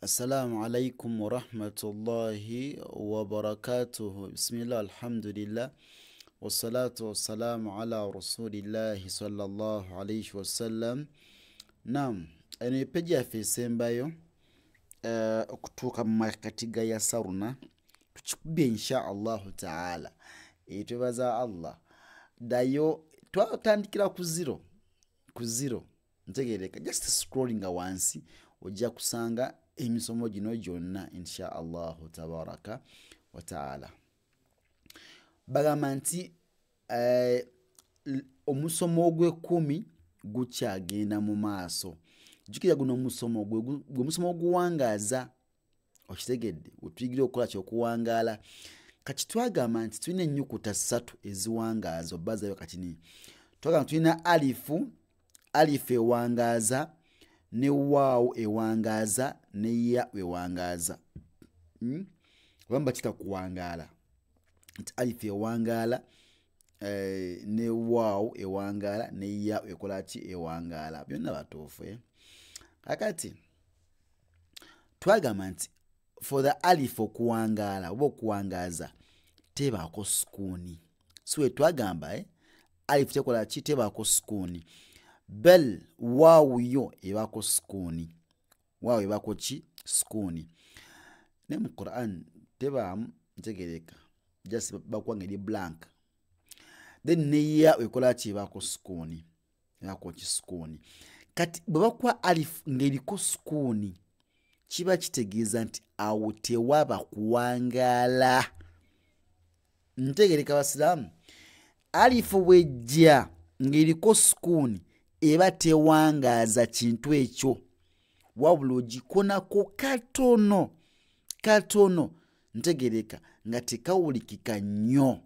Assalamu alaikum warahmatullahi wabarakatuhu. Bismillah, alhamdulillah, wassalatu wassalamu ala rasulillahi sallallahu alaihi wasallam. Naam, eno epeji yaffe esembayo okutuuka mu makati ga Yasaruna, tukikubye insha Allahu taala. Twebaza Allah. Ddayo twatandikira ku zero, ku zero ntegereka, just scrolling wansi ojja kusanga emisomo gino gyonna insha Allahu tabaraka wa taala. Bagamba nti omusomo ogw'ekkumi gukyagenda mu maaso. Jjukira guno omusomo gwe musomo oguwangaaza, okitegedde, wetuyigira okukola kyokuwangaala. Kati twagamba nti tulina ennyukuta ssatu eziwangaaza oba zayo kati ni twagamba tulina alifu, alifu ewangaaza, ne waawu ewangaaza, ne ya ewangaaza. Oba bakiyita kuwangaala nti alifu ewangaala, ne waawu ewangaala, ne ya ekola ki ewangaala, byonna batuufu. Kakati twagamba nti for the alif okuwangaala oba okuwangaaza tebaako sukuuni. Si we twagamba alif tekola ki, tebaako sukuuni. Bel waawu yo ebaako sukuuni, waawu ebaako ki sukuuni. Ne mu Quran tebaamu ntegereka, just bakuwa ngeri blank. Then ne ya ekola ki ebaako sukuuni, ebaako ki sukuuni. Kati bwe bakuwa alif ng'eriko sukuuni kiba kitegeeza nti awo tewaba kuwangaala. Ntegereka basiraamu, alifu bw'ejja ng'eriko sukuuni eba tewangaaza kintu ekyo, wabula ogikonako katono katono, ntegereka nga tekawulikika nnyo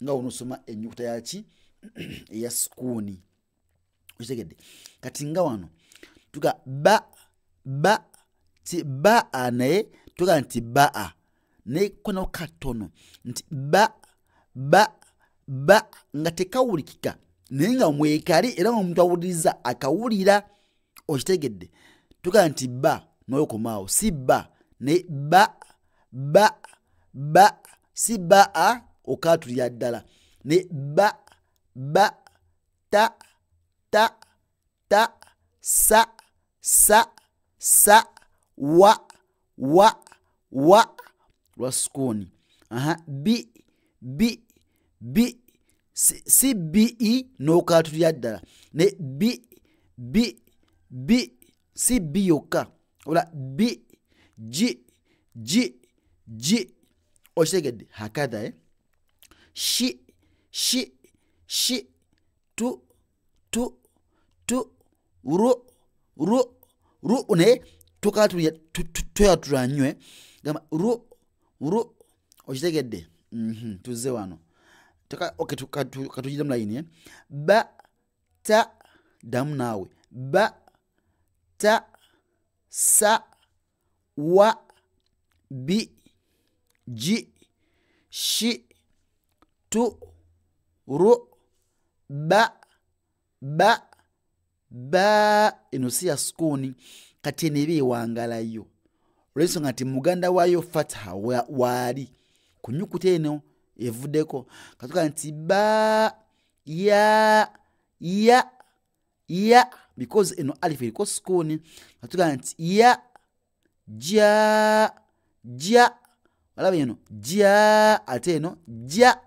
nga onosoma ennyukuta yaki eya sukuuni. Okitegedde? Kati nga wano tuga ba ba ti ba a, naye tuga nti ba a, naye konako katono nti ba ba ba nga tekawulikika, naye nga mwekali era omuntu awuliriza akawulira. Okitegedde? Tuga nti ba n'okomaawo, si ba naye ba ba ba, si ba a okaatulira ddala, naye ba ba ta ta ta sa sa sa wa wa wa lwa sukuuni. Aha, bi bi bi, si bi i n'okaatulira ddala, ne bi bi bi, si bi yokka, ola bi ji ji ji. Okitegedde? Hakadha shi shi shi tu tu tu ru ru ru, naye tukatulira toyatula nnyo, gamba ru ru. Okitegedde? Tuzze wano okay, katugire mu layini. Ba ta, ddamu naawe, ba ta sa wa bi ji shi tu ru ba ba ba. Eno si ya sukuuni, kati eno eba ewangalayo olw'ensonga nti muganda waayo fatha waali ku nnyukuta eno evuddeko. Katuga nti ba ya ya ya, because eno alif eriko sukuuni. Katuga nti ya ja ja, olaba eno ja, ate eno ja,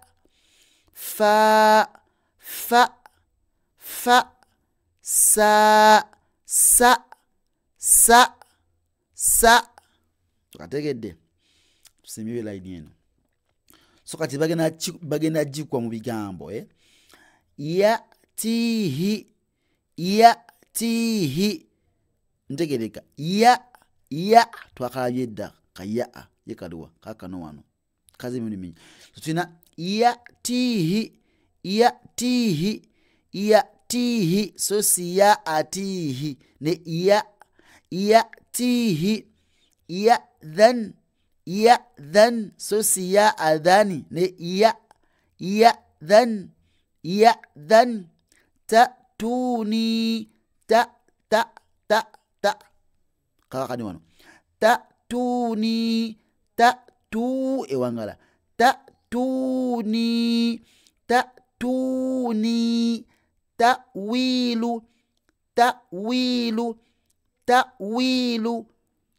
fa fa fa sa sa sa sa. Tukategedde? Tusimire layini eno. So kati bagenda gikwa mu bigambo ya tihi ya tihi, ntegereka ya ya twakalabye dda ka ya ye kaluwa kakano wano kaze emirundi mingi. So tulina ya tihi ya tihi ya tihi, so si ya atihi ne ya ya tihi ya dhan ya dhan, so si ya adhani ne ya ya dhan ya dhan ta tuni ta ta ta ta kakakani wano Tatuuni, tatu ewangala, tatuuni, tatuuni, tawiilu, tawiilu, tawiilu,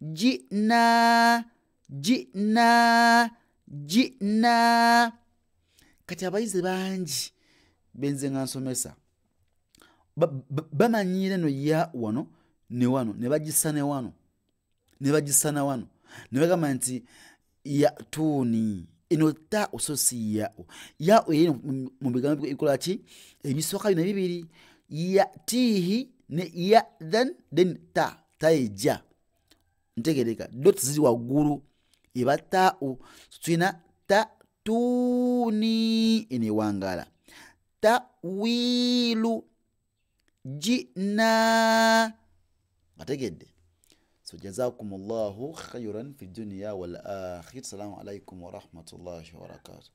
jina, jina, jina. Kati abayizi bangi benze nga nsomesa bamanyiira eno ya wano ne wano ne bagisa ne wano ne bagisa na wano ne bagamba nti yatuuni. Eno ta so si ya ya eri mu bigambo ebikola ki ebisooka bino bibiri, yatiihi ne ya then ta, ta ejja ntegereka dot ziri waggulu eba taau. Tulina ta tuuni eno ewangala, tawiilu, jina. Ategedde. So jazakumullahu khairan fi dunya wal akhir. Assalamu alaikum wa rahmatullahi wa barakatuh.